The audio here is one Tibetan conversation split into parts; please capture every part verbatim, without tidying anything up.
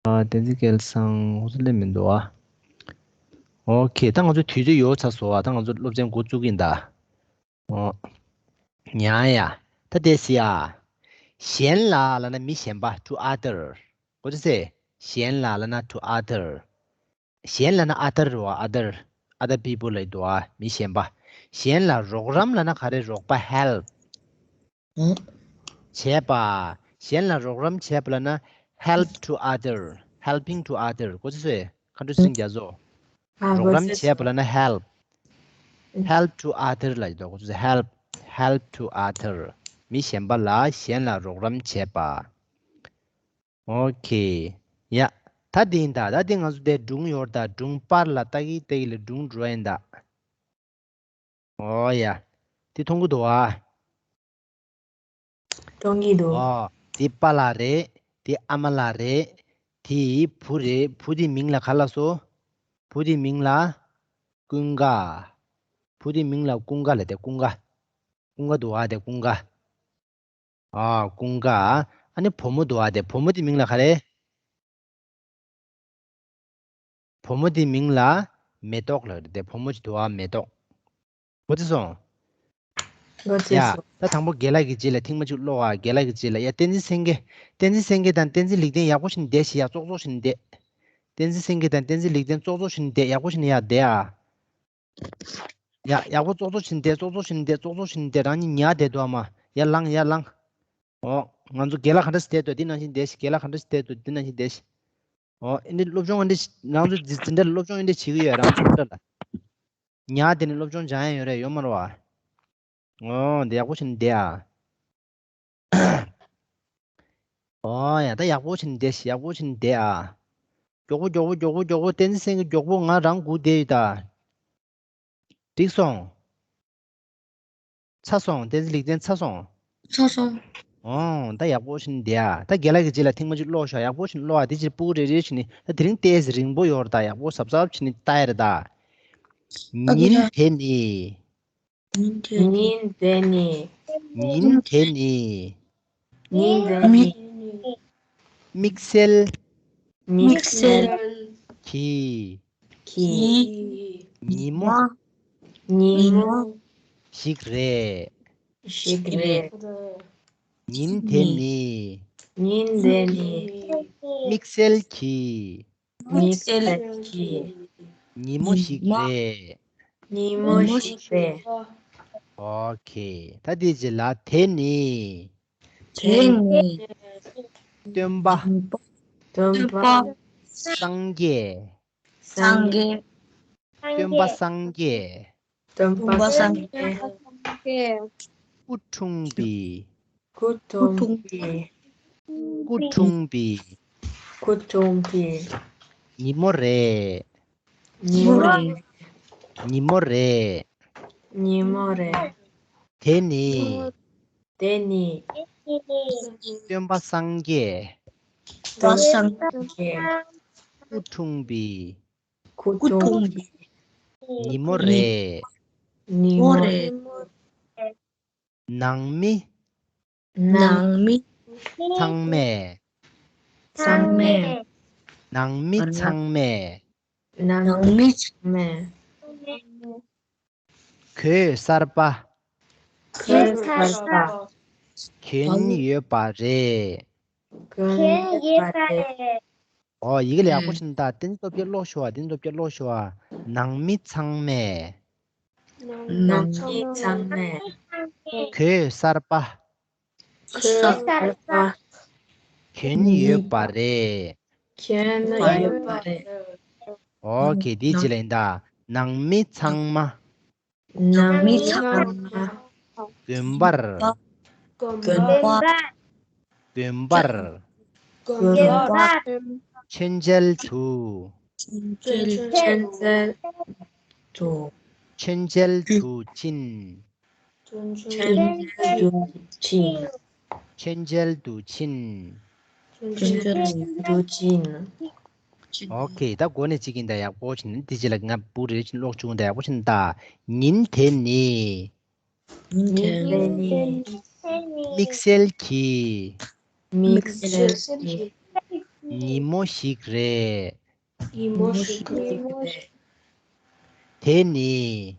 ཨ། བསྟན་འཛིན་སྐལ་བཟང་ཁོ་ཚོ་སླེབས་མི་འདུག་ཨ། ཨོ་ཁེ། ད་ང་ཚོ་དུས་ཚོད་ཡོལ་ཚར་སོང་ཨ། ད་ང་ཚོ་སློབ་ཚན་འགོ་བཙུགས་ཀྱིན་གདའ། ཨོ། ཡ་ཡ། ད་དེ་སི་ཡ། གཞན་ལ་ལབ་ན་མི་གཞན་པ། to other། གོ་ཚོད་སེ། གཞན་ལ་ལབ་ན་to other། གཞན་ལབ་ན་other་རེད་བ། other། other people་ལབ་འདུག་ཨ། མི་གཞན་པ། གཞན་ལ་རོགས་རམ་ལབ་ན་ག་རེ། རོགས་པ། help། བྱས་པ། གཞན་ལ་རོགས་རམ་བྱས་པ་ལབ་ན་help to other། helping to other། གོ་ཚོད་སེ། མཁའ་འགྲོ་ཚེ་རིང་རྒྱ་མཚོ། ཨ། རོགས་རམ་བྱས་པ་ལབ་ན་help། help to other་ལབ་ཀྱི་འདུག། གོ་ཚོད་སེ། help། help to other། མི་གཞན་པ་ལ། གཞན་ལ་རོགས་རམ་བྱས་པ། ཨོ་ཁེ། ཡ། ད་དེ་ཡིན་ད། ད་དེ་ང་ཚོ་དེ་སྒྲུང་ཡོད་ད། སྒྲུང་པར་ལ་ལྟ་གི་ལྟ་གི་ལ་སྒྲུང་འགྲོ་ཡིན་ད། ཨོ་ཡ། དེ་མཐོང་གི་འདུག་ཨ། མཐོང་གི་འདུག། ཨོ། དེ་པཱ་ལགས་རེད། དེ་ཨ་མ་ལགས་རེད། དེ་བུ་རེད། བུ་དེ་མིང་ལ་ག་ལབ་སོང་། བུ་དེ་མིང་ལ་ཀུན་དགའ། བུ་དེ་མིང་ལ་ཀུན་དགའ་ལབ། དེ་ཀུན་དགའ། ཀུན་དགའ་འདུག་ཨ། དེ་ཀུན་དགའ། ཨ། ཀུན་དགའ། ཨ་ནི་བུ་མོ་འདུག་ཨ། དེ་བུ་མོ་དེ་མིང་ལ་ག་རེ། བུ་མོ་དེ་མིང་ལ་མེ་ཏོག་ལབ་རེད། དེ་བུ་མོ་ཅིག་འདུག་ཨ། མེ་ཏོག། གོ་ཚོད་སོང་། གོ་ཚོད་ཡ། སོང་། ད་དང་པོ་རྒན་ལགས་ཀྱི་རྗེས་ལ་ཐེངས་མ་གཅིག་ཀློག་ཨ། རྒན་ལགས་ཀྱི་རྗེས་ལ། ཡ། བསྟན་འཛིན་སེང་གེ། བསྟན་འཛིན་སེང་གེ་དང་བསྟན་འཛིན་ལེགས་ལྡན་ཡག་པོ་བྱས་ནས་བསྡད་ཤིག། ཡ། ཙོག་ཙོག་བྱས་ནས་བསྡད། བསྟན་འཛིན་སེང་གེ་དང་བསྟན་འཛིན་ལེགས་ལྡན་ཙོག་ཙོག་བྱས་ནས་བསྡད། ཡག་པོ་བྱས་ནས་ཡ་བསྡད་ཨ། ཡ། ཡག་པོ་ཙོག་ཙོག་བྱས་ནས་བསྡད། ཙོག་ཙོག་བྱས་ནས་བསྡད། ཙོག་ཙོག་བྱས་ནས་བསྡད། རང་གཉིས་ཉལ་བསྡད་འདུག་ཨ་མ། ཡར་ལངས། ཡར་ལངས། ཨོ། ང་ཚོ་རྒན་ལགས་ག་འདྲ་ཞིག་བསྡད་འདུག། འདི་ནང་བཞིན་བསྡད་ཤིག། རྒན་ལགས་ག་འདྲ་ཞིག་བསྡད་འདུག། འདི་ནང་བཞིན་བསྡད་ཤིག། ཨོ། ཨེ་འདྲ་སློབ་སྦྱོང་ཨེ་འདྲ་ཞིག། རང་ཚོ་འཛིན་གྲྭ་ལ་སློབ་སྦྱོང་ཨེ་འདྲ་བྱེད་ཀྱི་ཡོད། རང་ཚོ་འཛིན་གྲྭ་ལ། ཉལ་བསྡད་ནས་སློབ་སྦྱོང་སྦྱང་ཡ་ཡོད་རེད། ཡོད་མ་རེད་བ། ཨོ། འདི་ཡག་པོ་བྱས་ནས་བསྡད་ཨ། ཨོ་ཡ། ད་ཡག་པོ་བྱས་ནས་བསྡད་ཤིག། ཡག་པོ་བྱས་ནས་བསྡད་ཨ། མགྱོགས་པོ་མགྱོགས་པོ་མགྱོགས་པོ་མགྱོགས་པོ། བསྟན་འཛིན་སེང་གེ་མགྱོགས་པོ། ང་རང་སྒུག་བསྡད་ཡོད་ད། འགྲིག་སོང་། ཚར་སོང་། བསྟན་འཛིན་ལེགས་ལྡན་ཚར་སོང་། ཚར་སོང་། ཨོ། ད་ཡག་པོ་བྱས་ནས་བསྡད་ཨ། ད་རྒན་ལགས་ཀྱི་རྗེས་ལ་ཐེངས་མ་གཅིག་ཀློག་ཤོག། ཡག་པོ་བྱས་ནས་ཀློག་ཨ། དེ་རྗེས་སྤུ་གུ་རེ་རེ་བྱས་ནས། ད་དེ་རིང་ཏོག་ཙམ་རིང་པོ་ཡོད་རེད་ད། ཡག་པོ་གཟབ་གཟབ་བྱས་ནས་ལྟ་ཡ་རེད་ད། ཉིན་དེ་ནི། ཉིན་དེ་ནི། ཉིན་དེ་ནི། ཉིན་དེ་ནི། དམིགས་བསལ། དམིགས་བསལ་གྱི། གྱི། ཉིན་མོ། ཉིན་མོ། ཞིག་རེད། ཞིག་རེད། ཉིན་དེ་ནི། ཉིན་དེ་ནི། དམིགས་བསལ་གྱི། དམིགས་བསལ་གྱི། ཉིན་མོ་ཞིག་རེད། ཉིན་མོ་ཞིག་རེད། ཨོ་ཁེ། ད་དེ་རྗེས་ལ་དེ་ནི། དེ་ནི། སྟོན་པ། སྟོན་པ། སངས་རྒྱས། སངས་རྒྱས། སྟོན་པ་སངས་རྒྱས། སྟོན་པ་སངས་རྒྱས། སྐུ་འཁྲུངས་པའི། སྐུ་འཁྲུངས་པའི། སྐུ་འཁྲུངས་པའི། སྐུ་འཁྲུངས་པའི། ཉིན་མོ་རེད། ཉིན་མོ་རེད། ཉིན་མོ་རེད། ཉིན་མོ་རེད། དེ་ནི། དེ་ནི། སྟོན་པ་སངས་རྒྱས། སྟོན་པ་སངས་རྒྱས། སྐུ་འཁྲུངས་པའི། སྐུ་འཁྲུངས་པའི། ཉིན་མོ་རེད། ཉིན་མོ་རེད། ནང་མི། ནང་མི། ཚང་མས། ཚང་མས། ནང་མི་ཚང་མས། ནང་མི་ཚང་མས། གོས་གསར་པ། གོས་གསར་པ། གྱོན་ཡོད་པ་རེད། གྱོན་ཡོད་པ་རེད། ཨོ། ཡི་གེ་ལ་ཡག་པོ་ཞིག་ད། དེ་ནི་སྟོབས་རྒྱལ་ཀློག་ཤོག་ཨ། དེ་ནི་སྟོབས་རྒྱལ་ཀློག་ཤོག་ཨ། ནང་མི་ཚང་མས། ནང་མི་ཚང་མས། གོས་གསར་པ། གོས་གསར་པ། གྱོན་ཡོད་པ་རེད། གྱོན་ཡོད་པ་རེད། ཨོ་ཁེ། དེ་ཅི་ལ་ཡིན་ད། ནང་མི་ཚང་མ། ནང་མི་ཚང་མ། དགོན་པར། དགོན་པར། དགོན་པར། དགོན་པར། མཆོད་མཇལ་དུ། མཆོད་མཇལ་དུ། མཆོད་མཇལ་དུ་ཕྱིན། མཆོད་མཇལ་དུ་ཕྱིན། མཆོད་མཇལ་དུ་ཕྱིན། མཆོད་མཇལ་དུ་ཕྱིན། ཨོ་ཁེ། ད་འགོ་ནས་གཅིག་ཡིན་ད། ཡག་པོ་བྱས་ནས། དེ་རྗེས་ལ་ང་སྤུ་རེ་བཞིན་ཀློག་བཅུག་ད། ཡག་པོ་བྱས་ནས་ད། ཉིན་དེ་ནི། ཉིན་དེ་ནི། དམིགས་བསལ་གྱི། དམིགས་བསལ་གྱི། ཉིན་མོ་ཞིག་རེད། ཉིན་མོ་ཞིག་རེད། དེ་ནི།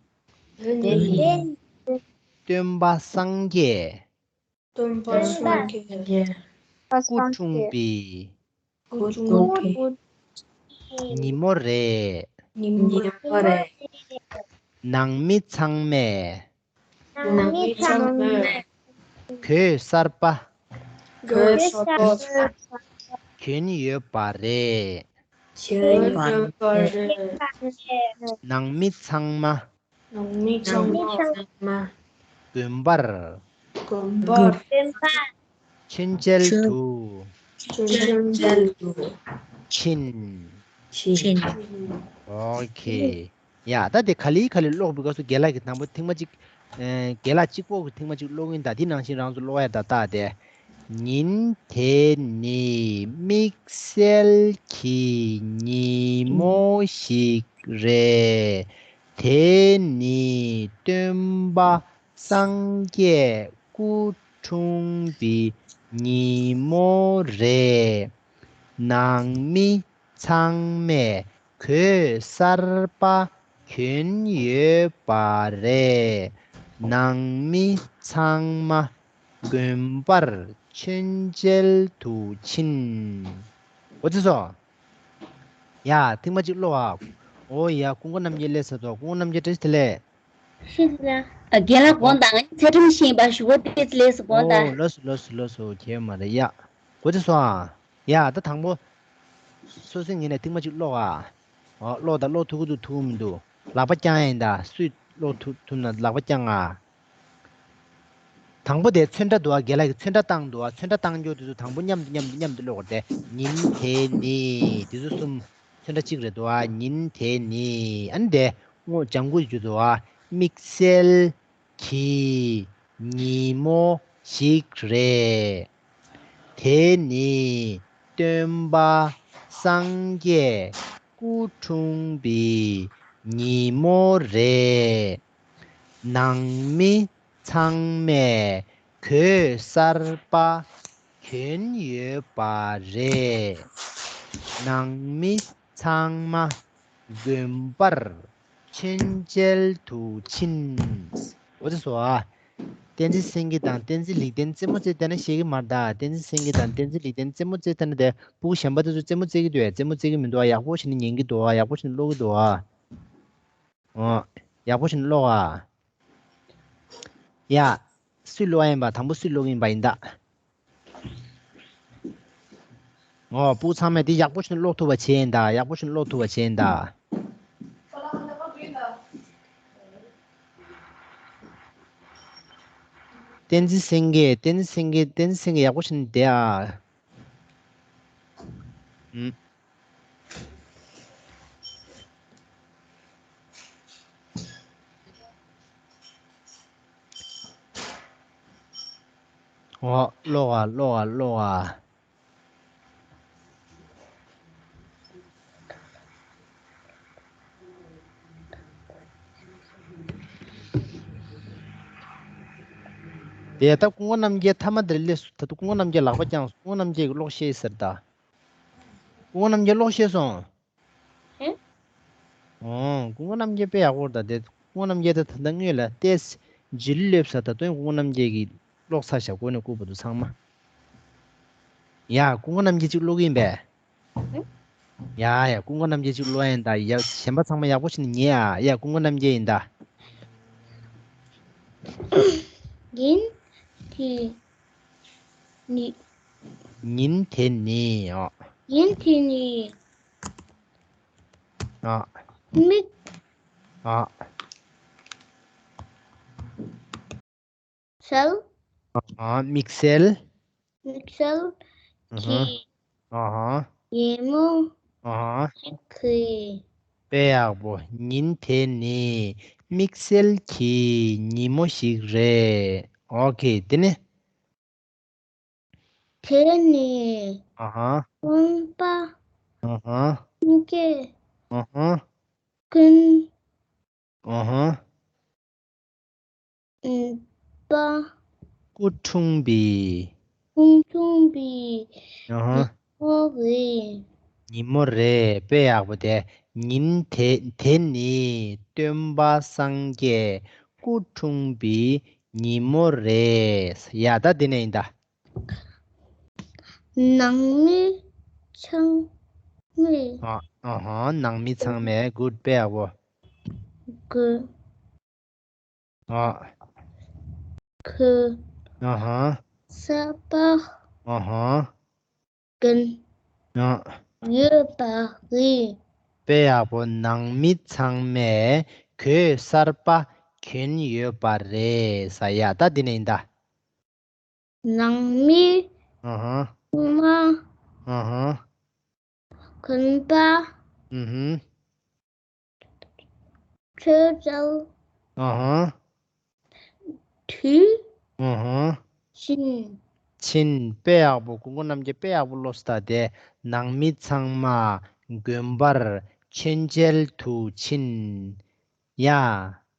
དེ་ནི། སྟོན་པ་སངས་རྒྱས། སྟོན་པ་སངས་རྒྱས། སྐུ་འཁྲུངས་པའི། སྐུ་འཁྲུངས་པའི། ཉིན་མོ་རེད། ཉིན་མོ་རེད། ནང་མི་ཚང་མས། ནང་མི་ཚང་མས། གོས་གསར་པ། གོས་གསར་པ། གྱོན་ཡོད་པ་རེད། གྱོན་ཡོད་པ་རེད། ནང་མི་ཚང་མ། ནང་མི་ཚང་མ། དགོན་པར། དགོན་པར། མཆོད་མཇལ་དུ། མཆོད་མཇལ་དུ། ཕྱིན། ཕྱིན། ཨོ་ཁེ། ཡ་ད་དེ་ག་ལེ་ག་ལེ་ཀློག་པའི་སྐབས་སུ་རྒན་ལགས་ཀྱིས་དང་པོ་ཐེངས་མ་གཅིག་ཨེ། རྒན་ལགས་གཅིག་པོ་གིས་ཐེངས་མ་གཅིག་ཀློག་གིན་གདའ། དེ་ནང་བཞིན་རང་ཚོ་ཀློག་ཡ་ད་ལྟ་དེ། ཉིན་དེ་ནི་དམིགས་བསལ་གྱི་ཉིན་མོ་ཞིག་རེད། དེ་ནི་སྟོན་པ་སངས་རྒྱས་སྐུ་འཁྲུངས་པའི་ཉིན་མོ་རེད། ནང་མི་ཚང་མས་གོས་གསར་པ་གྱོན་ཡོད་པ་རེད། ནང་མི་ཚང་མ་དགོན་པར་མཆོད་མཇལ་དུ་ཕྱིན། འོ་ཙི་སོ། ཡ་ཐེངས་མ་གཅིག་ཀློག་ཨ། འོ་ཡ་ཀུན་དགའ་རྣམ་རྒྱལ་སླེབས་ཚར་འདུག་ཀུན་དགའ་རྣམ་རྒྱལ་བཀྲ་ཤིས་བདེ་ལེགས། ཤིག་ལ། ཨ་རྒན་ལགས་དགོངས་དག་ང་ཚེ་ཁྲིམས་ཤེས་པ་ཞུ་བ་དེ་ལས་སུ་དགོངས་དག་ཨོ་ལོས་སུ་ལོས་སུ་ལོས་སུ་ཁྱེད་མ་རེད་ཡ། གོ་ཚེ་སོང་ཨ། ཡ་ད་དང་པོ། སོ་སོའི་ངོས་ནས་ཐེངས་མ་གཅིག་ཀློག་ཨ། ཨོ་ཀློག་ད་ཀློག་ཐུབ་ཀྱི་འདུག་ཐུབ་ཀྱི་མི་འདུག་ལག་པ་བརྐྱང་ཡ་ཡིན་ད་སུས་ཀློག་ཐུབ་ཐུབ་ན་ལག་པ་བརྐྱང་ཨ། དང་པོ་དེ་ཚོན་ཁྲ་འདུག་ཨ། རྒན་ལགས་ཀྱིས་ཚོན་ཁྲ་བཏང་འདུག་ཨ། ཚོན་ཁྲ་བཏང་རྒྱུ་དེ་ཚོ་དང་པོ་མཉམ་དུ་མཉམ་དུ་མཉམ་དུ་ཀློག་དགོས་རེད་དེ། ཉིན་དེ་ནི་དེ་ཚོ་གསུམ་ཚོན་ཁྲ་གཅིག་རེད་འདུག་ཨ། ཉིན་དེ་ནི་ཨ་ནི་དེ་སྔོ་ལྗང་གུ་ཡོད་འདུག་ཨ། དམིགས་བསལ་གྱི་ཉིན་མོ་ཞིག་རེད། དེ་ནི་སྟོན་པ་སངས་རྒྱས་སྐུ་འཁྲུངས་པའི་ཉིན་མོ་རེད། ནང་མི་ཚང་མས་གོས་གསར་པ་གྱོན་ཡོད་པ་རེད། ནང་མི་ཚང་མ་དགོན་པར་མཆོད་མཇལ་དུ་ཕྱིན། འོ་དེ་སོ་ཨ། བསྟན་འཛིན་སེང་གེ་དང་བསྟན་འཛིན་ལེགས་ལྡན་རྩེད་མོ་རྩེ་བསྡད་ན་ཤེས་ཀྱི་མ་རེད་ད། བསྟན་འཛིན་སེང་གེ་དང་བསྟན་འཛིན་ལེགས་ལྡན་རྩེད་མོ་རྩེ་བསྡད་ན་དེ་ཕྲུ་གུ་གཞན་པ་དེ་ཚོ་རྩེད་མོ་རྩེ་གི་འདུག་ཨ། རྩེད་མོ་རྩེ་གི་མི་འདུག་ཨ། ཡག་པོ་བྱས་ནས་ཉན་གི་འདུག་ཨ། ཡག་པོ་བྱས་ནས་ཀློག་གི་འདུག་ཨ། ཨོ། ཡག་པོ་བྱས་ནས་ཀློག་ཨ། ཡ། སུས་ཀློག་ཡིན་པ། དང་པོ་སུས་ཀློག་ཡིན་པ་ཡིན་ད། ཨོ་ཕྲུ་གུ་ཚང་མས་དེ་ཡག་པོ་བྱས་ནས་ཀློག་ཐུབ་པ་བྱས་ཡིན་ད། ཡག་པོ་བྱས་ནས་ཀློག་ཐུབ་པ་བྱས་ཡིན་ད། བསྟན་འཛིན་སེང་གེ། བསྟན་འཛིན་སེང་གེ། བསྟན་འཛིན་སེང་གེ་ཡག་པོ་བྱས་ནས་བསྡད་ཨ། ཨུམ། ཨོ་ཀློག་ཨ་ཀློག་ཨ་ཀློག་ཨ། དེ་ད་ཀུན་དགའ་རྣམ་རྒྱལ་མཐའ་མ་དེར་སླེབས་སོང་། ད་དུང་ཀུན་དགའ་རྣམ་རྒྱལ་ལག་པ་བརྐྱངས་སོང་། ཀུན་དགའ་རྣམ་རྒྱལ་གྱིས་ཀློག་ཤེས་ཟེར་ད། ཀུན་དགའ་རྣམ་རྒྱལ་ཀློག་ཤེས་སོང་། ཧེ། ཨོ། ཀུན་དགའ་རྣམ་རྒྱལ་དཔེ་ཡག་པོ་རེད་ད། དེ་ཀུན་དགའ་རྣམ་རྒྱལ་དེ་ད་ལྟ་སྔོན་ལ་ཏོག་ཙམ་རྗེས་ལུས་སླེབས་ས། ད་དུང་ཀུན་དགའ་རྣམ་རྒྱལ་གྱིས་ཀློག་ཚར་བཞག་སྒོ་ནས་བསྐུར་བ་འདུག་ཚང་མ། ཡ་ཀུན་དགའ་རྣམ་རྒྱལ་གཅིག་ཀློག་གི་ཡིན་པས། ཡ་ཡ་ཀུན་དགའ་རྣམ་རྒྱལ་གཅིག་ཀློག་ཡིན་ད། ཡ་གཞན་པ་ཚང་མ་ཡག་པོ་བྱས་ནས་ཉན་ཨ། ཡ་ཀུན་དགའ་རྣམ་རྒྱལ་ཡིན་ད། ཉིན་དེ་ནི། ཉིན་དེ་ནི། ཨོ། ཉིན་དེ་ནི། ཨ། དམིགས། ཨ། བསལ། ཨ། དམིགས་བསལ། དམིགས་བསལ་གྱི། ཨ་ཧ། ཉིན་མོ། ཨ་ཧ། ཞིག་གི། དཔེ་ཡག་པོ། ཉིན་དེ་ནི་དམིགས་བསལ་གྱི་ཉིན་མོ་ཞིག་རེད། ཨོ་ཁེ། དེ་ནི། དེ་ནི། ཨ་ཧ། སྟོན་པ། ཨ་ཧ། སངས་རྒྱས། ཨ་ཧ། ཀུན། ཨ་ཧ། པ། སྐུ་འཁྲུངས་པའི། སྐུ་འཁྲུངས་པའི། ཨ་ཧ། ཉིན་མོ་ རེད། ཉིན་མོ་རེད། དཔེ་ཡག་པོ་དེ། ཉིན་དེ་དེ་ནི་སྟོན་པ་སངས་རྒྱས་སྐུ་འཁྲུངས་པའི་ཉིན་མོ་རེད། ཡ་ད་འདི་ནས་ཡིན་ད། ནང་མི་ཚང་མས། ཨ་ཨ་ཧ། ནང་མི་ཚང་མས། གུཌ། དཔེ་ཡག་པོ། གུ། ཨ། ཁོས། ཨ་ཧ། གསར་པ། ཨ་ཧ། གྱོན། ཨ། ཡོད་པ་རེད། དཔེ་ཡག་པོ། ནང་མི་ཚང་མས་གོས་གསར་པ་གྱོན་ཡོད་པ་རེད་ཟེར་ཡ། ད་འདི་ནས་ཡིན་ད། ནང་མི། ཨ་ཧ། ཚང་མ། ཨ་ཧ། གོན་པ། ཨུ་ཧུམ། ཁྱོད་ཚོ། ཨ་ཧ། དུས། ཨ་ཧ། ཕྱིན། ཕྱིན། དཔེ་ཡག་པོ། སྐུ་ངོ་རྣམ་རྒྱལ་དཔེ་ཡག་པོ་ཀློག་སོང་ད། དེ་ནང་མི་ཚང་མ་དགོན་པར་མཆོད་མཇལ་དུ་ཕྱིན། ཡ།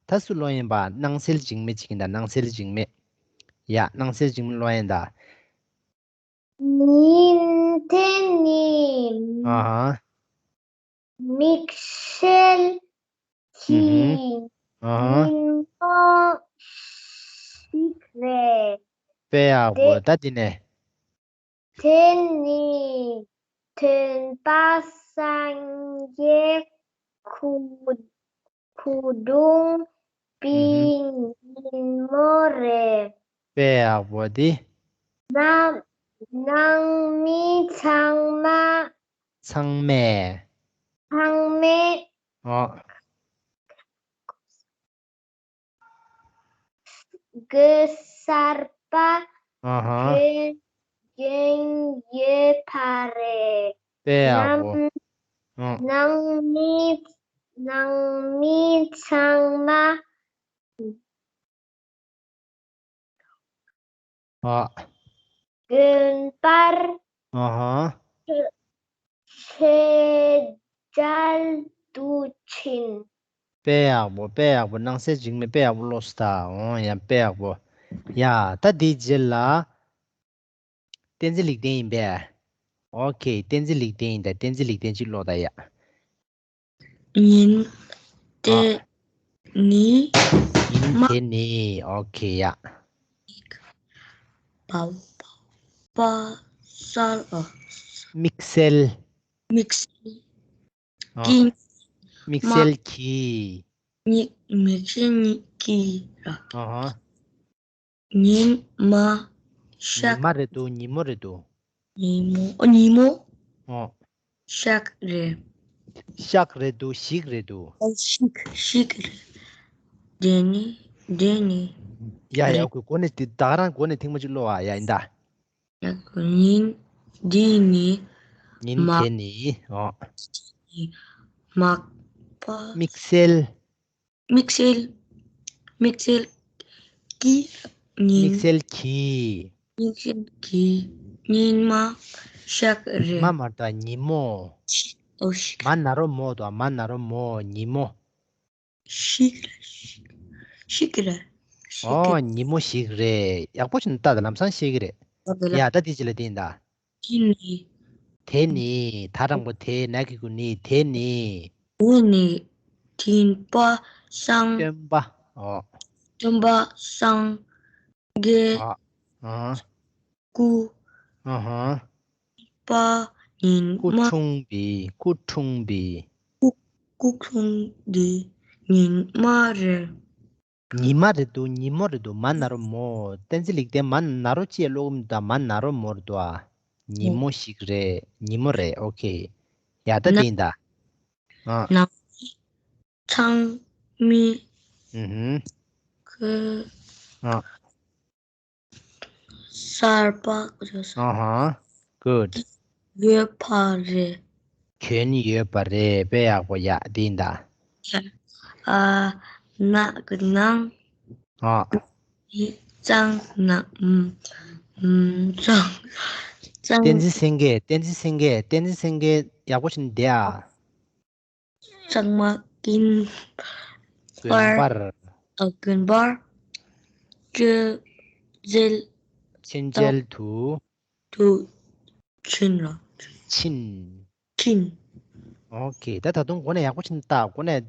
ད་སུ་ཀློག་ཡིན་པ། སྣང་གསལ་འཇིགས་མེད་ཅིག་ཡིན་ད། སྣང་གསལ་འཇིགས་མེད། ཡ། སྣང་གསལ་འཇིགས་མེད་ཀློག་ཡིན་ད། ཉིན་དེ་ནི། ཨ་ཧ། དམིགས་བསལ་གྱི། ཨུ་ཧུམ། ཨ་ཧ། ཉིན་མོ་ཞིག་རེད། དཔེ་ཡག་པོ། དེ། ད་འདི་ནས། དེ་ནི་སྟོན་པ་སངས་རྒྱས་སྐུ་སྐུ་འཁྲུངས་པའི། ཨུ་ཧུམ། ཉིན་མོ་རེད། དཔེ་ཡག་པོ་འདི། ནང་ནང་མི་ཚང་མ། ཚང་མས། ཚང་མས། ཨོ། གོས་གསར་པ། ཨ་ཧ། གྱོན་གྱོན་ཡོད་པ་རེད། དཔེ་ཡག་པོ། ནང་ཨ། ནང་མི་ནང་མི་ཚང་མ། ཨ། དགོན་པར། ཨ་ཧ། མཆོད་མཇལ་དུ་ཕྱིན། དཔེ་ཡག་པོ། དཔེ་ཡག་པོ། སྣང་གསལ་འཇིགས་མེད་དཔེ་ཡག་པོ་ཀློག་སོང་ད། འོ་ཡ། དཔེ་ཡག་པོ། ཡ། ད་འདིའི་རྗེས་ལ། བསྟན་འཛིན་ལེགས་ལྡན་ཡིན་པས། ཨོ་ཁེ། བསྟན་འཛིན་ལེགས་ལྡན་ཡིན་ད། བསྟན་འཛིན་ལེགས་ལྡན་གཅིག་ཀློག་ད་ཡ། ཉིན་དེ་ཨ། ནི་ཉིན་མ་དེ་ནི། ཨོ་ཁེ་ཡ། པ་པ་སལ་ཨ། དམིགས་བསལ། དམིགས་བསལ། ཨ། ཀྱི། དམིགས་མ། བསལ་གྱི། ཉི་དམིགས་བསལ་ཉི་གི་ར། ཨ་ཧ། ཉིན་མ་ཤག་ཉི་མ་རེད་འདུག་ཉིན་མོ་རེད་འདུག་ཉིན་མོ། ཨོ། ཉིན་མོ། ཨོ། ཤག་རེད། ཤག་རེད་འདུག་ཞིག་རེད་འདུག་ཨོ། ཞིག་ཞིག་རེད། དེ་ནི། དེ་ནི། ཡ་ཡ། རེད། ཨོ་ཁེ། གོ་ནས་དེ་ད་ག་རང་གོ་ནས་ཐེངས་མ་གཅིག་ཀློག་ཨ། ཡ་ཡིན་ད། ཡ། ཉིན་འདི་ནི། ཉིན་མ་དེ་ནི། ཨོ། མག་པ། དམིགས་བསལ། དམིགས་བསལ། དམིགས་བསལ་གྱི་ཉིན། དམིགས་བསལ་གྱི། དམིགས་བསལ་གྱི་ཉིན་མ་ཤག་རེད། མ་མ་རེད་ད། ཉིན་མོ། ཨོ་ཞིག་མ་ན་རོ་མོ་དང་། མ་ན་རོ་མོ། ཉིན་མོ། ཞིག་རེད། ཞིག་རེད། ཞིག་ཨོ། ཉིན་མོ་ཞིག་རེད། ཡག་པོ་ཞིག་ལྟ་ད། ལམ་སང་ཤེས་ཀྱི་རེད། ཨོ་དེ་ལ། ཡ། ད་དེ་ཅི་ལ་བསྟན་ད། དེ་ནི། དེ་ནི། ད་དྲང་པོ་དེ་ན་གི་གུ་ནི། དེ་ནི། དེ་ནི་སྟོན་པ་སངས། སྟོན་པ། ཨོ། སྟོན་པ་སངས་རྒྱས། ཨ། ཨ། སྐུ། ཨ་ཧ། པ་ཉིན་སྐུ་མ། འཁྲུངས་པའི། སྐུ་འཁྲུངས་པའི། སྐུ་སྐུ་འཁྲུངས་པའི་ཉིན་མ་རེད། ཉི་མ་རེད་འདུག་ཉིན་མོ་རེད་འདུག་མ་ན་རོ་མོ། བསྟན་འཛིན་ལེགས་ལྡན་མ་ན་རོ་ཅེས་ཀློག་གི་མི་འདུག་མ་ན་རོ་མོ་རེད་འདུག་ཨ། ཉིན་མོ་ཞིག་རེད། ཉིན་མོ་རེད། ཨོ་ཁེ། ཡ། ད་ན། དེ་ཡིན་ད། ཨ། ནང་ཚང་མས། ཨུ་ཧུམ། གོས། ཨ། གསར་པ། ཨ་ཧ། གུཌ། ཡོད་པ་རེད། གྱོན་ཡོད་པ་རེད། དཔེ་ཡག་པོ། ཡ། དེ་ཡིན་ད། ཨ། ན་གི་ནང་། ཨ། ཡི་གཙང་ན། ཨམ། ཨམ། གཙང་། གཙང་། བསྟན་འཛིན་སེང་གེ། བསྟན་འཛིན་སེང་གེ། བསྟན་འཛིན་སེང་གེ། ཡག་པོ་ཞིག་བསྡད་ཨ། གཙང་མ་དགོན་པར། དགོན་པར། ཨ། དགོན་པར་མཆོད་མཇལ། མཆོད་མཇལ་དུ། དུ་ཕྱིན་ར། ཕྱིན། ཕྱིན། ཨོ་ཁེ། ད་ད་དུང་འགོ་ནས་ཡག་པོ་ཕྱིན་ལྟ། འགོ་ནས་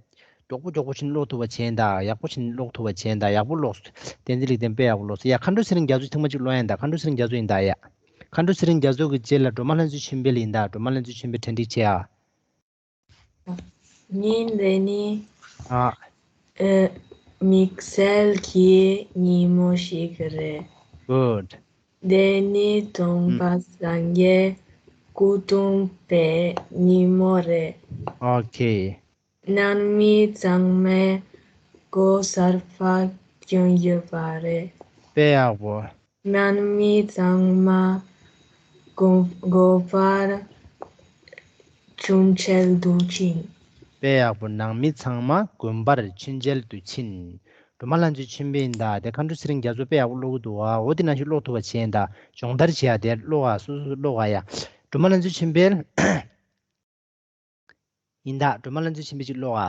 མགྱོགས་པོ་མགྱོགས་པོ་ཕྱིན་ཀློག་ཐུབ་པ་བྱས་ད། ཡག་པོ་ཕྱིན་ཀློག་ཐུབ་པ་བྱས་ད། ཡག་པོ་ཀློག་བསྟན་འཛིན་ལེགས་ལྡན་དཔེ་ཡག་པོ་ཀློག་སོང་། ཡ། མཁའ་འགྲོ་ཚེ་རིང་རྒྱ་མཚོ་ཐེངས་མ་གཅིག་ཀློག་ཡ་ཡིན་ད། མཁའ་འགྲོ་ཚེ་རིང་རྒྱ་མཚོ་ཡིན་ད་ཡ། མཁའ་འགྲོ་ཚེ་རིང་རྒྱ་མཚོ་གི་རྗེས་ལ་སྒྲོལ་མ་ལྷ་མཛེས་ཆོས་འཕེལ་ཡིན་ད། སྒྲོལ་མ་ལྷ་མཛེས་ཆོས་འཕེལ་དྲན་འགྲིག་བྱེད་ཨ། ཉིན་དེ་ནི། ཨ། ཨེ། དམིགས་བསལ་གྱི་ཉིན་མོ་ཞིག་རེད། Good. དེ་ནི་སྟོན་པ་སངས་རྒྱས་སྐུ་འཁྲུངས་པའི་ཉིན་མོ་རེད། Okay. ནང་མི་ཚང་མས་སྒོ་གསར་པ་གྱོན་ཡོད་པ་རེད། དཔེ་ཡག་པོ། ནང་མི་ཚང་མ་དགོན་དགོན་པར་མཆོད་མཇལ་དུ་ཕྱིན། དཔེ་ཡག་པོ། ནང་མི་ཚང་མ་དགོན་པར་མཆོད་མཇལ་དུ་ཕྱིན། སྒྲོལ་མ་ལྷ་མཛེས་ཆོས་འཕེལ་ཡིན་ད། དེ་མཁའ་འགྲོ་ཚེ་རིང་རྒྱ་མཚོ་དཔེ་ཡག་པོ་ཀློག་གི་འདུག་ཨ། འོ་དེ་ནང་བཞིན་ཀློག་ཐུབ་པ་བྱས་ཡིན་ད། སྦྱོང་བརྡར་བྱེད་ཡ་དེ་ཀློག་ཨ། སོ་སོ་ཀློག་ཨ་ཡ། སྒྲོལ་མ་ལྷ་མཛེས་ཆོས་འཕེལ། ཡིན་ད། སྒྲོལ་མ་ལྷ་མཛེས་ཆོས་འཕེལ་གཅིག་ཀློག་ཨ།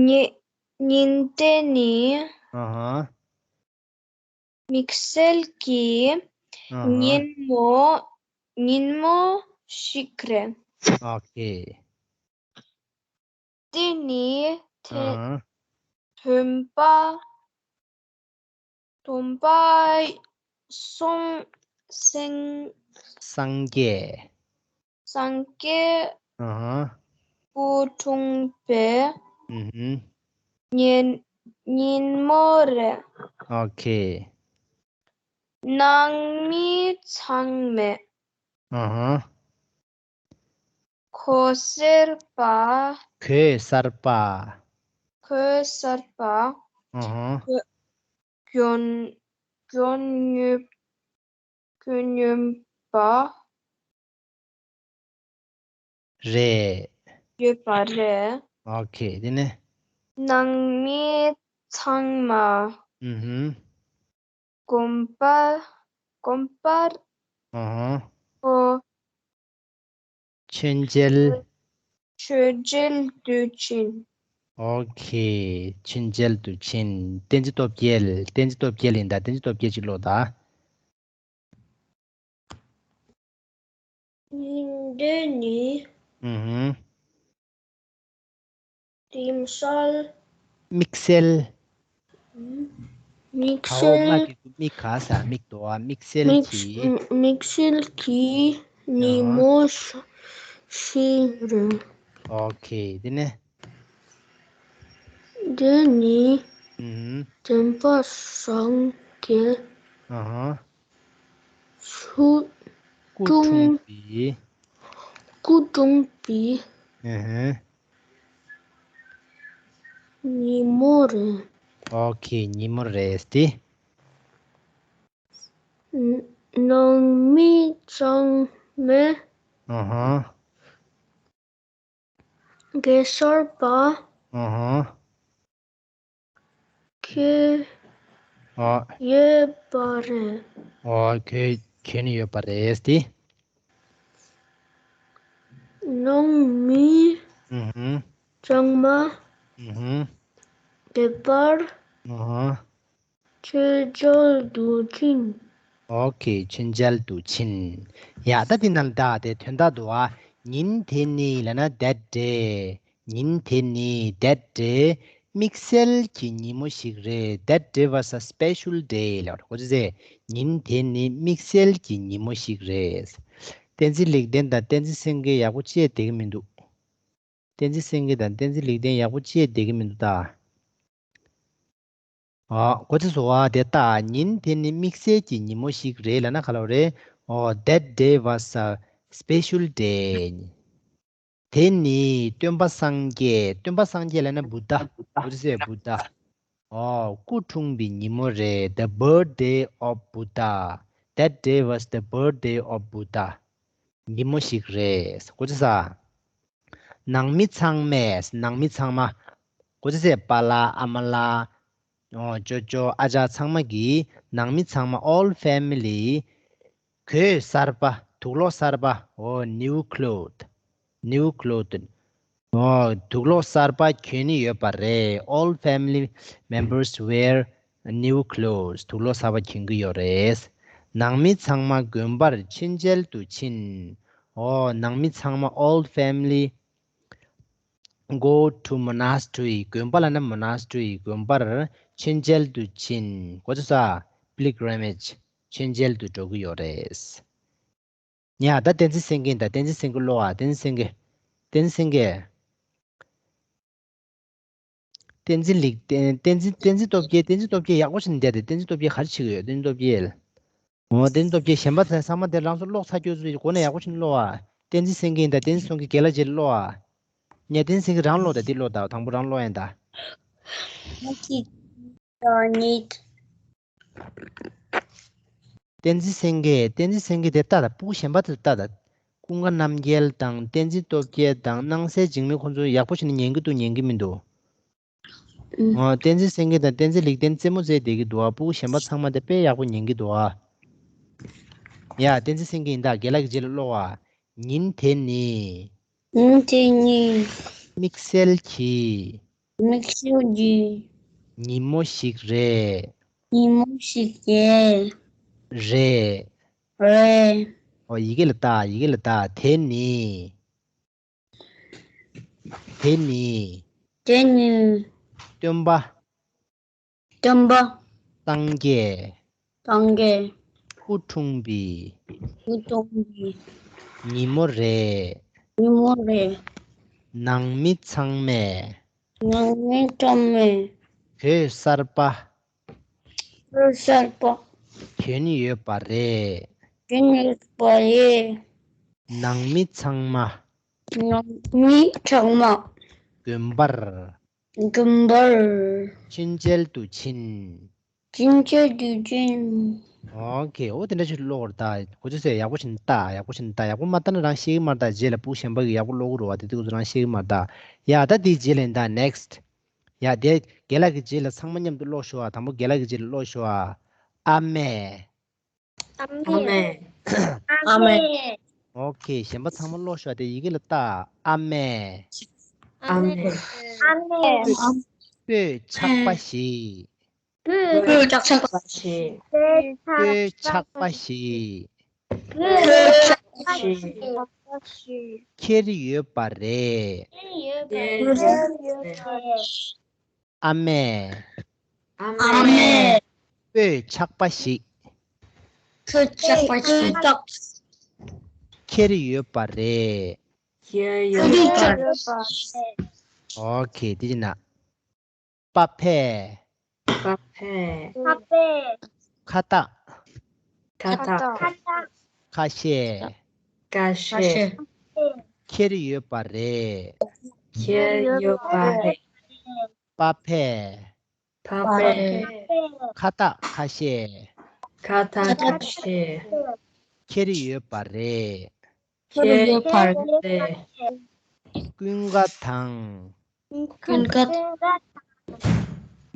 ཉི་ཉིན་དེ་ནི་ཨ་ཧ། དམིགས་བསལ་གྱི་ཨ་ཧ། ཉིན་མོ་ཉིན་མོ་ཞིག་རེད། ཨོ་ཁེ། དེ་ནི་ཨ་ཐེ་ཧ། སྟོན་པ་སྟོན་པ་སངས་སངས་སངས་རྒྱས། སངས་རྒྱས་ཨ་ཧ། སྐུ་འཁྲུངས་པའི་ཨུ་ཧུ། ཉིན་ཉིན་མོ་རེད། ཨོ་ཁེ། ནང་མི་ཚང་མས་ཨ་ཧ། གོས་གསར་པ། གོས་གསར་པ། གོས་གསར་པ། ཨ་ཧ། གྱོན་གྱོན་ཡོད་གྱོན་ཡོད་པ་རེད། ཡོད་པ་རེད། ཨོ་ཁེ། དེ་ནས་ནང་མི་ཚང་མ་ཨུ་ཧུ། དགོན་པ་དགོན་པར་ཨ་ཧ། ཨོ། མཆོད་མཇལ། མཆོད་མཇལ་དུ་ཕྱིན། ཨོ་ཁེ། མཆོད་མཇལ་དུ་ཕྱིན། བསྟན་འཛིན་སྟོབས་རྒྱལ། བསྟན་འཛིན་སྟོབས་རྒྱལ་ཡིན་ད། བསྟན་འཛིན་སྟོབས་རྒྱལ་གཅིག་ཀློག་ད། ཉིན་དེ་ནི། ཨུ་ཧུ། དམིགས་བསལ། དམིགས་བསལ། དམིགས་ག་འོག་མ་བསལ་གི་དམིགས་ག་ས་དམིགས་དོ་ཨ། དམིགས་བསལ་དམིགས་གྱི། དམིགས་བསལ་གྱི་ཉིན་མོ་ཞིག་རེད། ཨོ་ཁེ། དེ་ནས། དེ་ནི་ཨུ་ཧུ། སྟོན་པ་སངས་རྒྱས་ཨ་ཧ། སྐུ་སྐུ་འཁྲུངས་འཁྲུངས་པའི། སྐུ་འཁྲུངས་པའི་ཨུ་ཧུ། ཉིན་མོ་རེད། ཨོ་ཁེ། ཉིན་མོ་རེད་དེ། ནང་མི་ཚང་མས་ཨ་ཧ། གོས་གསར་པ། ཨ་ཧ། གྱོན་ཨ། ཡོད་པ་རེད། ཨོ་གྱོན་གྱོན་ཡོད་པ་རེད་དེ། ནང་མི་ཨུ་ཧུ། ཚང་མ་ཨུ་ཧུ། དགོན་པར་ཨ་ཧ། མཆོད་མཇལ་དུ་ཕྱིན། ཨོ་ཁེ། མཆོད་མཇལ་དུ་ཕྱིན། ཡ། ད་འདི་ནང་ད་དེ་དོན་དག་འདུག་ཨ། ཉིན་དེ་ནི་ལབ་ན་that day། ཉིན་དེ་ནི་that day། དམིགས་བསལ་གྱི་ཉིན་མོ་ཞིག་རེད། That day was a special day ལབ་རེད། གོ་ཚོད་ཟེ། ཉིན་དེ་ནི་དམིགས་བསལ་གྱི་ཉིན་མོ་ཞིག་རེད། བསྟན་འཛིན་ལེགས་ལྡན་དང་བསྟན་འཛིན་སེང་གེ་ཡག་པོ་བཅད་བསྡད་ཀྱི་མི་འདུག་བསྟན་འཛིན་སེང་གེ་དང་བསྟན་འཛིན་ལེགས་ལྡན་ཡག་པོ་བཅད་བསྡད་ཀྱི་མི་འདུག་ད། ཨ། གོ་ཚོད་སོང་ཨ། དེ་ལྟ། ཉིན་དེ་ནི་དམིགས་བསལ་གྱི་ཉིན་མོ་ཞིག་རེད་ལབ་ན་ག་ལབ་རེད། ཨོ། That day was a special day. དེ་ནི་སྟོན་པ་སངས་རྒྱས། སྟོན་པ་སངས་རྒྱས་ལབ་ན་བུདྡྷ། བུདྡྷ་ཟེར། བུདྡྷ། ཨོ། སྐུ་འཁྲུངས་པའི་ཉིན་མོ་རེད། The birthday of Buddha. That day was the birthday of Buddha. ཉིན་མོ་ཞིག་རེད། གོ་ཚོད་ས། ནང་མི་ཚང་མས། ནང་མི་ཚང་མ། གོ་ཚོད་ཟེ། པཱ་ལགས། ཨ་མ་ལགས། ཨོ། ཅོ་ཅོ། ཨ་ཅག་ཚང་མ་གིས། ནང་མི་ཚང་མ། All family. གོས་གསར་པ། དུག་ལོག་གསར་པ། ཨོ། New cloth. New cloth. ཨོ། དུག་ལོག་གསར་པ་གྱོན་ནི་ཡོད་པ་རེད། All family members wear new clothes. དུག་ལོག་གསར་པ་གྱོན་གྱི་ཡོད་རེད། ནང་མི་ཚང་མ་དགོན་པར་མཆོད་མཇལ་དུ་ཕྱིན། ཨོ། ནང་མི་ཚང་མ། All family go to monastery. དགོན་པ་ལབ་ན་monastery། དགོན་པར་མཆོད་མཇལ་དུ་ཕྱིན། གོ་ཚོད་ས། Pilgrimage. མཆོད་མཇལ་དུ་འགྲོ་གི་ཡོད་རེད། ཡ། ད་བསྟན་འཛིན་སེང་གེ་ད། བསྟན་འཛིན་སེང་གེ་ཀློག་ཨ། བསྟན་འཛིན་སེང་གེ་བསྟན་འཛིན་སེང་གེ་བསྟན་འཛིན་ལིག་བསྟན་བསྟན་འཛིན། བསྟན་འཛིན་སྟོབས་རྒྱལ། བསྟན་འཛིན་སྟོབས་རྒྱལ་ཡག་པོ་ཞིག་བསྡད་དེ། བསྟན་འཛིན་སྟོབས་རྒྱལ་ག་རེ་བྱེད་ཀྱི་ཡོད། བསྟན་འཛིན་སྟོབས་རྒྱལ། འོ། བསྟན་འཛིན་སྟོབས་རྒྱལ། གཞན་པ་ཚང་མ་དེ་རང་ཚོ་ཀློག་ཚར་རྒྱུ་ཚོ་ཡི་སྒོ་ནས་ཡག་པོ་ཞིག་ཀློག་ཨ། བསྟན་འཛིན་སེང་གེ་ཡིན་ད། བསྟན་འཛིན་སེང་གེ་རྒན་ལགས་རྗེས་ཀློག་ཨ། ཉ། བསྟན་འཛིན་སེང་གེ་རང་ཀློག་ད། འདི་ཀློག་ད། དང་པོ་རང་ཀློག་ཡིན་ད། བསྟན་འཛིན་སེང་གེ་བསྟན་འཛིན་སེང་གེ་དེ་ལྟ་ད། སྤུ་གུ་གཞན་པ་དེ་ལྟ་ད། ཀུན་དགའ་རྣམ་རྒྱལ་དང་བསྟན་འཛིན་སྟོབས་རྒྱལ་དང་སྣང་གསལ་འཇིགས་མེད། ཁོང་ཚོ་ཡག་པོ་བྱས་ནས་ཉན་གྱི་འདུག་ཉན་གྱི་མི་འདུག་ཨ། བསྟན་འཛིན་སེང་གེ་དང་བསྟན་འཛིན་ལིག་བསྟན་རྩེད་མོ་རྩེས་བསྡད་ཀྱི་འདུག་ཨ། སྤུ་གུ་གཞན་པ་ཚང་མ་དེ་དཔེ་ཡག་པོ་ཉན་གྱི་འདུག་ཨ། ཡ། བསྟན་འཛིན་སེང་གེ་ཡིན་ད། རྒན་ལགས་ཀྱི་རྗེས་ལ་ཀློག་ཨ། ཉིན་དེ་ནི། ཉིན་དེ་ནི། དམིགས་བསལ་གྱི། དམིགས་བསལ་གྱི། ཉིན་མོ་ཞིག་རེད། ཉིན་མོ་ཞིག་རེད། རེད། རེད། ཨོ། ཡི་གེ་ལ་ལྟ། ཡི་གེ་ལ་ལྟ། དེ་ནི། དེ་ནི། དེ་ནི། སྟོན་པ། སྟོན་པ། སངས་རྒྱས། སངས་རྒྱས། སྐུ་འཁྲུངས་པའི། སྐུ་འཁྲུངས་པའི། ཉིན་མོ་རེད། ཉིན་མོ་རེད། ནང་མི་ཚང་མས། ནང་མི་ཚང་མས། བོད་གསར་པ། བོད་གསར་པ། གྱོན་ཡོད་པ་རེད། གྱོན་ཡོད་པ་རེད། ནང་མི་ཚང་མ། ནང་མི་ཚང་མ། དགོན་པར། དགོན་པར། མཆོད་མཇལ་དུ་ཕྱིན། མཆོད་མཇལ་དུ་ཕྱིན། ཨོ་ཁེ། ཨོ་དེ་འདྲ་ཞིག་ཀློག་ར་ད། གོ་ཚོད་ས། ཡག་པོ་ཞིག་ལྟ། ཡག་པོ་ཞིག་ལྟ། ཡག་པོ་མ་ལྟ་ན་རང་ཤེས་ཀྱི་མ་རེད་ད། རྗེས་ལ་སྤུ་གུ་གཞན་པ་གིས་ཡག་པོ་ཀློག་གི་རེད་བ། དེ་དུས་ཚོད་རང་ཤེས་ཀྱི་མ་རེད་ད། ཡ། ད་དེའི་རྗེས་ལ་ཡིན་ད། Next. ཡ། དེ་རྒན་ལགས་ཀྱི་རྗེས་ལ་ཚང་མ་མཉམ་དུ་ཀློག་ཤོག་ཨ། དང་པོ་རྒན་ལགས་ཀྱི་རྗེས་ལ་ཀློག་ཤོག་ཨ། ཨ་མས། ཨ་མས། ཨ་མས། ཨ་མས། ཨོ་ཁེ། གཞན་པ་ཚང་མ་ཀློག་ཤོག་ཨ། དེ་ཡི་གེ་ལ་ལྟ། ཨ་མས། ཨ་མས། ཨ་མས། སྤོས་ཆགས་པ་ཞིག་སྤོས་ཆགས་པ་ཞིག་སྤོས་ཆགས་པ་ཞིག་སྤོས་ཆགས་པ་ཞིག་ཁྱེར་ཡོད་པ་རེད། ཁྱེར་ཡོད་པ་རེད། ཨ་མས། ཨ་མས། སྤོས་ཆགས་པ་ཞིག་སྤོས་ཆགས་པ་ཞིག་ཁྱེར་ཡོད་པ་རེད། ཁྱེར་ཡོད་པ་རེད། ཨོ་ཁེ། དེ་བྱས་ན། པ་ཕས། པ་ཕས། པ་ཕས། ཁ་བཏགས། ཁ་བཏགས། ཁ་བཏགས། ཁ་ཤས། ཁ་ཤས། ཁྱེར་ཡོད་པ་རེད། ཁྱེར་ཡོད་པ་རེད། པ་ཕས། པ་ཕས། ཁ་བཏགས་ཁ་ཤས། ཁ་བཏགས་ཁ་ཤས། ཁྱེར་ཡོད་པ་རེད། ཁྱེར་ཡོད་པ་རེད། ཀུན་དགའ་དང་། ཀུན་དགའ།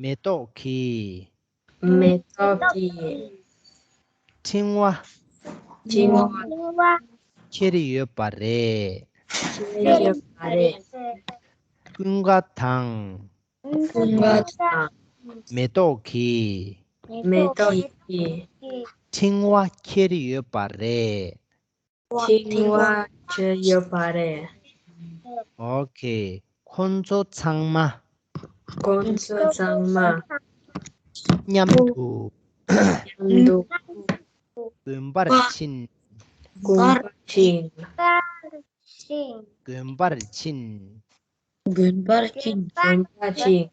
མེ་ཏོག་གི། མེ་ཏོག་གི། ཕྲེང་བ། ཕྲེང་བ། ཁྱེར་ཡོད་པ་རེད། ཁྱེར་ཡོད་པ་རེད། ཀུན་དགའ་དང་། ཀུན་དགའ་དང་། མེ་ཏོག་གི། མེ་ཏོག་གི། ཕྲེང་བ་ཁྱེར་ཡོད་པ་རེད། ཕྲེང་བ་ཁྱེར་ཡོད་པ་རེད། ཨོ་ཁེ། ཁོང་ཚོ་ཚང་མ། ཁོང་ཚོ་ཚང་མ། མཉམ་དུ། མཉམ་དུ། དགོན་པར་ཕྱིན། དགོན་པར་ཕྱིན། དགོན་པར་ཕྱིན། དགོན་པར་ཕྱིན། དགོན་པར་ཕྱིན།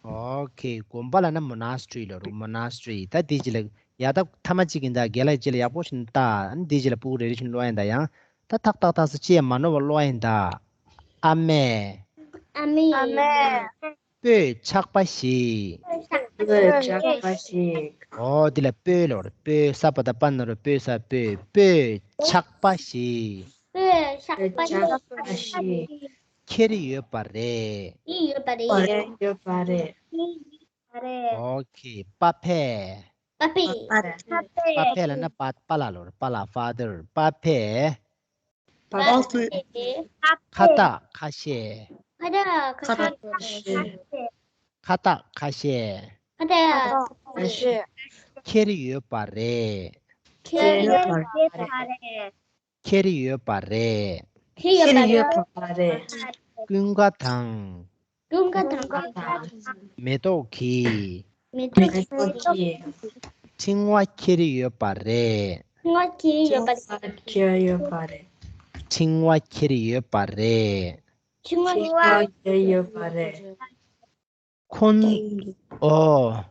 ཨོ་ཁེ། དགོན་པ་ལབ་ན་མོ་ན་སི་ཊི་རི་ལབ་རེད། མོ་ན་སི་ཊི་རི། ད་དེ་རྗེས་ལ། ཡ། ད་ཐ་མ་གཅིག་ཡིན་ད། རྒན་ལགས་རྗེས་ལ་ཡག་པོ་ཞིག་ལྟ། ཨ་ནི་དེ་རྗེས་ལ་སྤུ་གུ་རེ་རེ་བཞིན་ཀློག་ཡིན་ད། ཡང་ད་ཏག་ཏག་ཏག་ཙམ་ཅི་ཡང་མ་ནོར་བ་ཀློག་ཡིན་ད། ཨ་མས། ཨ་མས། ཨ་མས། སྤོས་ཆགས་པ་ཞིག་སྤོས་ཆགས་པ་ཞིག་ཨོ་དེ་ལ་སྤོས་ལབ་རེད། སྤོས། ས་པ་བཏགས་སྤ་ན་རོ་སྤོས། ས་སྤོས། སྤོས་ཆགས་པ་ཞིག་སྤོས་ཆགས་པ་ཞིག་ཁྱེར་ཡོད་པ་རེད། ཁྱེར་ཡོད་པ་རེད། ཁྱེར་ཡོད་པ་རེད། ཨོ་ཁེ། པ་ཕས། པ་ཕས། པ་ཕས། པ་ཕས་ལབ་ན་པ། པཱ་ལགས་ལབ་རེད། པཱ་ལགས། ཕ་དར། པ་ཕས། པ་ཕས། ཁ་བཏགས་ཁ་ཤས། ཁ་བཏགས་ཁ་ཤས། ཁ་བཏགས་ཁ་ཤས། ཁ་བཏགས་ཁ་ཤས། ཁྱེར་ཡོད་པ་རེད། ཁྱེར་ཡོད་པ་རེད། ཁྱེར་ཡོད་པ་རེད། ཁྱེར་ཡོད་པ་རེད། ཀུན་དགའ་དང་། ཀུན་དགའ་དང་། མེ་ཏོག་གིས། མེ་ཏོག་གིས། ཕྲེང་བ་ཁྱེར་ཡོད་པ་རེད། ཕྲེང་བ་ཁྱེར་ཡོད་པ་རེད། ཕྲེང་བ་ཁྱེར་ཡོད་པ་རེད། ཕྲེང་བ་ཁྱེར་ཡོད་པ་རེད། ཁོང་། ཨོ།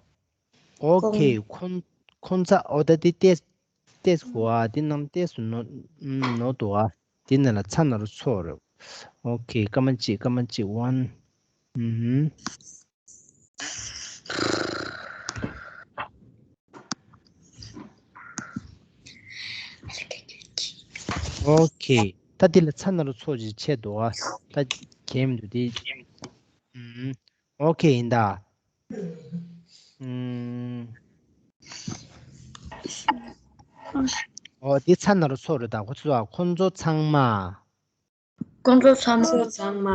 ཨོ་ཁེ། ཁོང་། ཁོང་ཚ། ཨོ་ད་དེ་ཏེས། ཏེས་གོ་ཨ། དེ་རྣམས་ཏེས་སུ་ནོ། ནོ་དོ་ཨ། དེ་ན་ལ་ཚ་ན་རུ་ཚོ་རུ། ཨོ་ཁེ། ཀ་མ་ཅི། ཀ་མ་ཅི། ཝན། ཨུམ། ཨོ་ཁེ། ད་དེ་ལ་ཚ་ན་རུ་ཚོ་ཅི་ཆེ་དོ་ཨ། ད་གེམ་དུ་དེ། ཨུམ། ཨོ་ཁེ་ཡིན་ད། ཨུམ། ཨོ་དེ་ཚ་ན་རུ་ཚོ་རུ་ད། ཁོ་ཚོ་ཨ། ཁོ་ཚོ་ཚང་མ། ཁོ་ཚོ་ཚང་མ། ཚང་མ།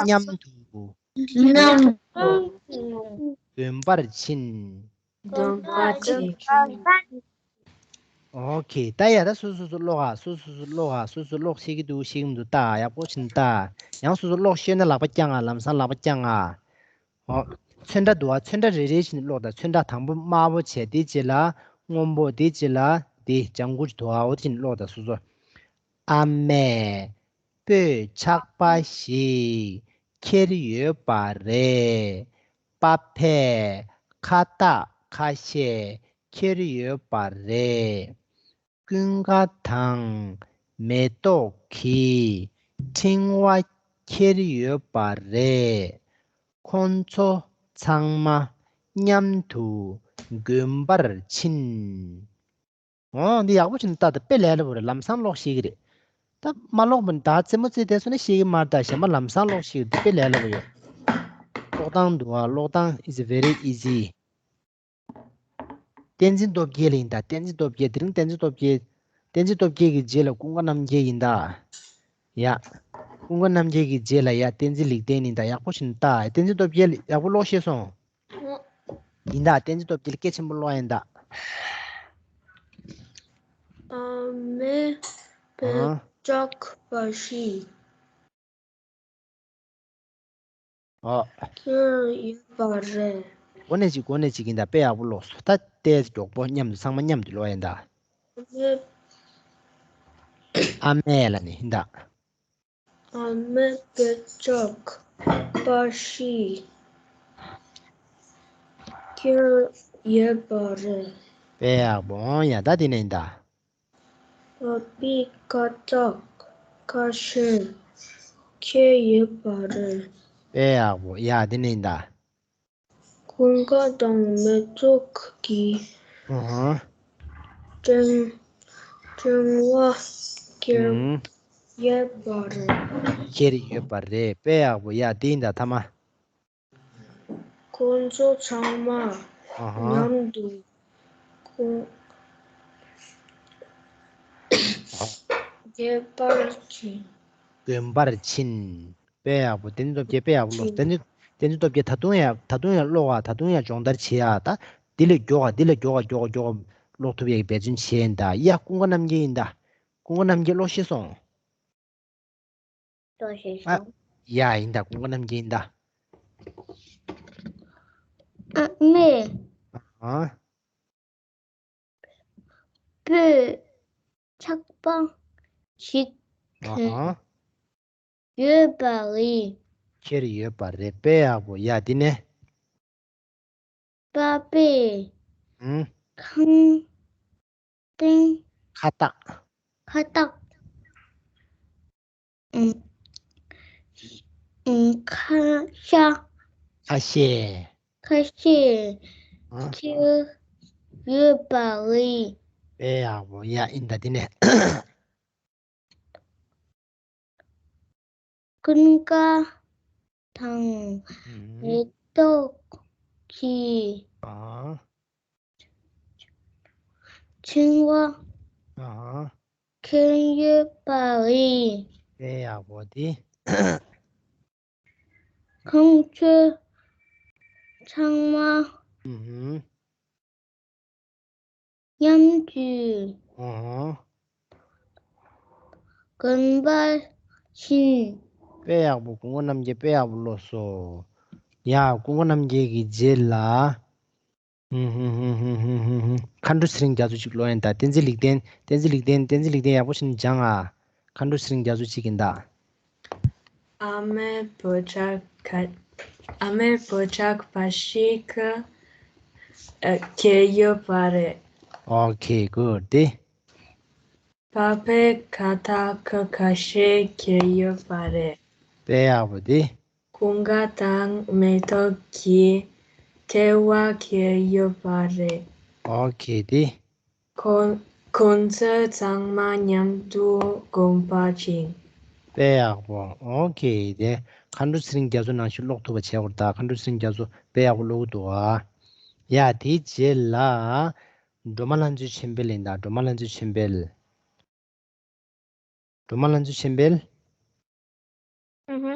མཉམ་དུ། མཉམ་དུ། འདོན་པར་ཕྱིན། འདོན་པར་ཕྱིན། ཨོ་ཁེ། ད་ཡ་ད་སོ་སོ་སོ་ཀློག་ཨ། སོ་སོ་སོ་ཀློག་ཨ། སོ་སོ་ཀློག་ཤེས་ཀྱི་འདུག་ཤེས་ཀྱི་མི་འདུག་ལྟ། ཡག་པོ་བྱས་ནས་ལྟ། ཡང་སོ་སོ་ཀློག་ཤེས་ན་ལག་པ་བརྐྱང་ཨ། ལམ་སང་ལག་པ་བརྐྱང་ཨ། ཨོ། ཚོན་ཁྲ་འདུག་ཨ། ཚོན་ཁྲ་རེ་རེ་བཞིན་ཀློག་དང་། ཚོན་ཁྲ་དང་པོ་དམར་པོ་བྱས། དེ་རྗེས་ལ་སྔོན་པོ། དེ་རྗེས་ལ་དེ་ལྗང་གུ་འདུག་ཨ། འོ་དེ་བཞིན་ཀློག་དང་སོ་སོ། ཨ་མས་སྤོས་ཆག་པ་ཞིག་ཁྱེར་ཡོད་པ་རེད། པ་ཕས་ཁ་བཏགས་ཁ་ཤས་ཁྱེར་ཡོད་པ་རེད། ཀུན་དགའ་དང་མེ་ཏོག་གིས་ཕྲེང་བ་ཁྱེར་ཡོད་པ་རེད། ཁོང་ཚོ་ཚང་མ་མཉམ་དུ་དགོན་པར་ཕྱིན། འོ་འདི་ཡག་པོ་བྱས་ནས་ལྟ་དང་། དཔེ་ལས་སླ་པོ་རེད། ལམ་སང་ཀློག་ཤེས་ཀྱི་རེད། ད་མ་ཀློག་པ་ད་རྩེད་མོ་རྩེ་བསྡད་སོང་ན་ཤེས་ཀྱི་མ་རེད། ད་གཞན་པ་ལམ་སང་ཀློག་ཤེས་ཀྱི་རེད། དཔེ་ལས་སླ་པོ་ཡོད། ཀློག་སྟངས་འདུག་ཨ། ཀློག་སྟངས་is very easy། བསྟན་འཛིན་སྟོབས་རྒྱལ་ཡིན་ད། བསྟན་འཛིན་སྟོབས་རྒྱལ། དེ་རིང་བསྟན་འཛིན་སྟོབས་རྒྱལ། བསྟན་འཛིན་སྟོབས་རྒྱལ་གྱི་རྗེས་ལ་ཀུན་དགའ་རྣམ་རྒྱལ་ཡིན་ད། ཡ། ཀུན་དགའ་རྣམ་རྒྱལ་གྱི་རྗེས་ལ་ཡ་བསྟན་འཛིན་ལེགས་ལྡན་ཡིན་ད། ཡག་པོ་བྱས་ནས་ལྟ། བསྟན་འཛིན་སྟོབས་རྒྱལ་ཡག་པོ་ཀློག་ཤེས་སོང་། ཡིན་ད། བསྟན་འཛིན་སྟོབས་རྒྱལ་སྐད་ཆེན་པོ་ཀློག་ཡིན་ད། ཨ་མས་སྤོས་ཨ། ཆག་པ་ཞིག་ཨོ། ཁྱེར་ཡོད་པ་རེད། གོ་ནས་ཅིག་གོ་ནས་ཅིག་ཡིན་ད། དཔེ་ཡག་པོ་ཀློག་སོང་། ད་ལྟའི་མགྱོགས་པོ་མཉམ་དུ་ཚང་མ་མཉམ་དུ་ཀློག་ཡིན་ད། ཨ་མས། ཨ་མས་ལ་ནི་ཡིན་ད། ཨ་མས་སྤོས་ཆག་པ་ཞིག་ཁྱེར་ཡོད་པ་རེད། དཔེ་ཡག་པོ། ཡ་ད་དེ་ནས་ཡིན་ད། པ་ཕས་ཁ་བཏགས་ཁ་ཤས་ཁྱེར་ཡོད་པ་རེད། དཔེ་ཡག་པོ། ཡ་དེ་ནས་ཡིན་ད། ཀུན་དགའ་དང་མེ་ཏོག་གིས་ཨ་ཧ། ཕྲེང་ཕྲེང་བ་ཁྱེར་ཨུམ་ཡོད་པ་རེད། ཁྱེར་ཡོད་པ་རེད། དཔེ་ཡག་པོ། ཡ་དེ་ཡིན་ད་ཐ་མ། ཁོང་ཚོ་ཚང་མ་ཨ་ཧ། མཉམ་དུ་ཁོ་དགོན་པར་ཕྱིན། དགོན་པར་ཕྱིན། དཔེ་ཡག་པོ། བསྟན་འཛིན་སྟོབས་རྒྱལ་དཔེ་ཡག་པོ་ཀློག་ཕྱིན། བསྟན་འཛིན་བསྟན་འཛིན་སྟོབས་རྒྱལ་ད་དུང་ཡང་ད་དུང་ཡང་ཀློག་ཨ། ད་དུང་ཡང་སྦྱོང་བརྡར་བྱེད་ཨ། ད་འདི་ལས་མགྱོགས་ཨ། འདི་ལས་མགྱོགས་ཨ། མགྱོགས་ཨ། མགྱོགས་ཨ། ཀློག་ཐུབ་ཡག་གི་འབད་བརྩོན་བྱེད་ཡིན་ད། ཡ་ཀུན་དགའ་རྣམ་རྒྱལ་ཡིན་ད། ཀུན་དགའ་རྣམ་རྒྱལ་ཀློག་ཤེས་སོང་། ལྟོས་ཤིག་ཨ། ཤོག་ཡ་ཡིན་ད། ཀུན་དགའ་རྣམ་རྒྱལ་ཡིན་ད། ཨ་མས་ཨ། སྤོས་ཆག་པ་ཞིག་ཨ། ཡོད་པ་རེད། ཁྱེར་ཡོད་པ་རེད། དཔེ་ཡག་པོ། ཡ་དེ་ནས། པ་ཕས་ཨུ། ཁང་སྟེང་ཁ་བཏགས། ཁ་བཏགས། ཨུ། ཨུ། ཁ་ཤ། ཁ་ཤས། ཁ་ཤས། ཨུ། ཁྱེར་ཡོད་པ་རེད། དཔེ་ཡག་པོ། ཡ་ཡིན་ད། དེ་ནས། ཀུན་དགའ་དང་ཨུ། མེ་ཏོག་གིས་ཨ། ཕྲེང་བ་ཨ། ཁྱེར་ཡོད་པ་རེད། དཔེ་ཡག་པོ་དེ། ཁོང་ཚོ་ཚང་མ་ཨུ། མཉམ་དུ་ཨ། དགོན་པར་ཕྱིན། དཔེ་ཡག་པོ། ཀུན་དགའ་རྣམ་རྒྱལ་དཔེ་ཡག་པོ་ཀློག་སོང་། ཡ། ཀུན་དགའ་རྣམ་རྒྱལ་གྱི་རྗེས་ལ། ཧུམ་ཧུམ། མཁའ་འགྲོ་ཚེ་རིང་རྒྱ་མཚོ་གཅིག་ཀློག་ཡིན་ད། བསྟན་འཛིན་ལེགས་ལྡན། བསྟན་འཛིན་ལེགས་ལྡན། བསྟན་འཛིན་ལེགས་ལྡན་ཡག་པོ་བྱས་ནས་སྦྱང་ཨ། མཁའ་འགྲོ་ཚེ་རིང་རྒྱ་མཚོ་གཅིག་ཡིན་ད། ཨ་མའི་འབོད་ཆག་ཁ- ཨ་མའི་འབོད་ཆག་པ་ཞིག་ཨ་ཁྱེར་ཡོད་པ་རེད། Okay, good. དེ། པ་ཕའི་ཁ་བཏགས་ཁ་ཁ་ཤས་ཁྱེར་ཡོད་པ་རེད། དཔེ་ཡག་པོ་དེ། ཀུན་དགའ་དང་མེ་ཏོག་གིས་ཐལ་བ་ཁྱེར་ཡོད་པ་རེད། Okay, དེ། ཁོ- ཁོང་ཚོ་ཚང་མ་མཉམ་དུ་དགོན་པར་ཕྱིན། དཔེ་ཡག་པོ། Okay, དེ། མཁའ་འགྲོ་ཚེ་རིང་རྒྱ་མཚོ་ནང་བཞིན་ཀློག་ཐུབ་པ་བྱེད་དགོས་རེད་ད། མཁའ་འགྲོ་ཚེ་རིང་རྒྱ་མཚོ་དཔེ་ཡག་པོ་ཀློག་གི་འདུག་ཨ། ཡ། དེའི་རྗེས་ལ། སྒྲོལ་མ་ལྷ་མཛེས་ཆོས་འཕེལ་ཡིན་ད། སྒྲོལ་མ་ལྷ་མཛེས་ཆོས་འཕེལ། སྒྲོལ་མ་ལྷ་མཛེས་ཆོས་འཕེལ། ཨུ་ཧུ།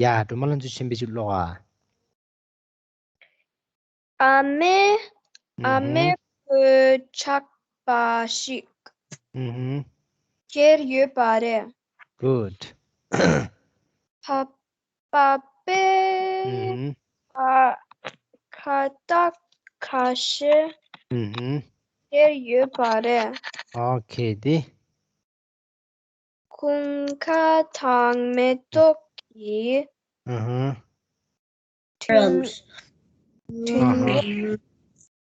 ཡ། སྒྲོལ་མ་ལྷ་མཛེས་ཆོས་འཕེལ་གཅིག་ཀློག་ཨ། ཨ་མའི- ཨ་ཨུ་ཧུ། མའི་འབོད་ཆག་པ་ཞིག་ཨུ་ཧུ། ཁྱེར་ཡོད་པ་རེད། Good. པ- པ་ཕའི་ཨུ་ཧུ། ཁ- ཁ་བཏགས་ཁ་ཤས་ཨུ་ཧུ། ཁྱེར་ཡོད་པ་རེད། Okay, དེ། ཀུན་དགའ་དང་མེ་ཏོག་གིས་ཨུ་ཧུ། ཕྲེང- ཕྲེང་བ-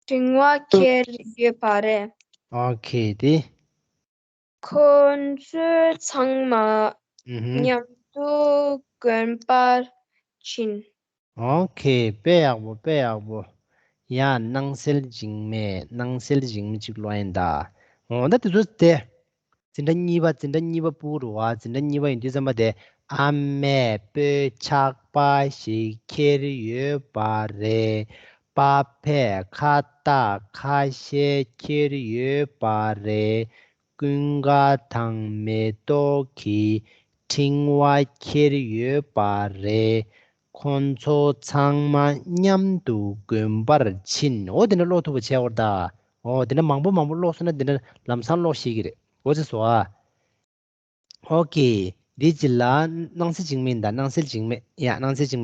ཕྲེང་བ་ཁྱེར་ཡོད་པ་རེད། Okay, དེ། ཁོང་ཚོ་ཚང་མ་ཨུ་ཧུ། མཉམ་དུ་དགོན་པར་ཕྱིན། Okay, དཔེ་ཡག་པོ། དཔེ་ཡག་པོ། ཡ། སྣང་གསལ་འཇིགས་མེད། སྣང་གསལ་འཇིགས་མེད་གཅིག་ཀློག་ཡིན་ད། འོ་ད་དེ་ཚོ་དེ། འཛིན་གྲྭ་གཉིས་པ། འཛིན་གྲྭ་གཉིས་པ་ཕྲུ་གུ་རེད་བ། འཛིན་གྲྭ་གཉིས་པ་ཡིན་དུས་ཙམ་པ་དེ། ཨ་མས་སྤོས་ཆག་པ་ཞིག་ཁྱེར་ཡོད་པ་རེད། པ་ཕས་ཁ་བཏགས་ཁ་ཤས་ཁྱེར་ཡོད་པ་རེད། ཀུན་དགའ་དང་མེ་ཏོག་གིས་ཕྲེང་བ་ཁྱེར་ཡོད་པ་རེད། ཁོང་ཚོ་ཚང་མ་མཉམ་དུ་དགོན་པར་ཕྱིན། འོ་དེ་འདྲ་ཀློག་ཐུབ་པ་བྱས་པ་རེད་ད། འོ་དེ་འདྲ་མང་པོ་མང་པོ་ཀློག་སོང་ན་དེ་འདྲ་ལམ་སང་ཀློག་ཤེས་ཀྱི་རེད། འོ་ཙི་སོ་ཨ། Okay, དེའི་རྗེས་ལ་སྣང་གསལ་འཇིགས་མེད་ཡིན་ད། སྣང་གསལ་འཇིགས་མེད། ཡ། སྣང་གསལ་འཇིགས་མེད།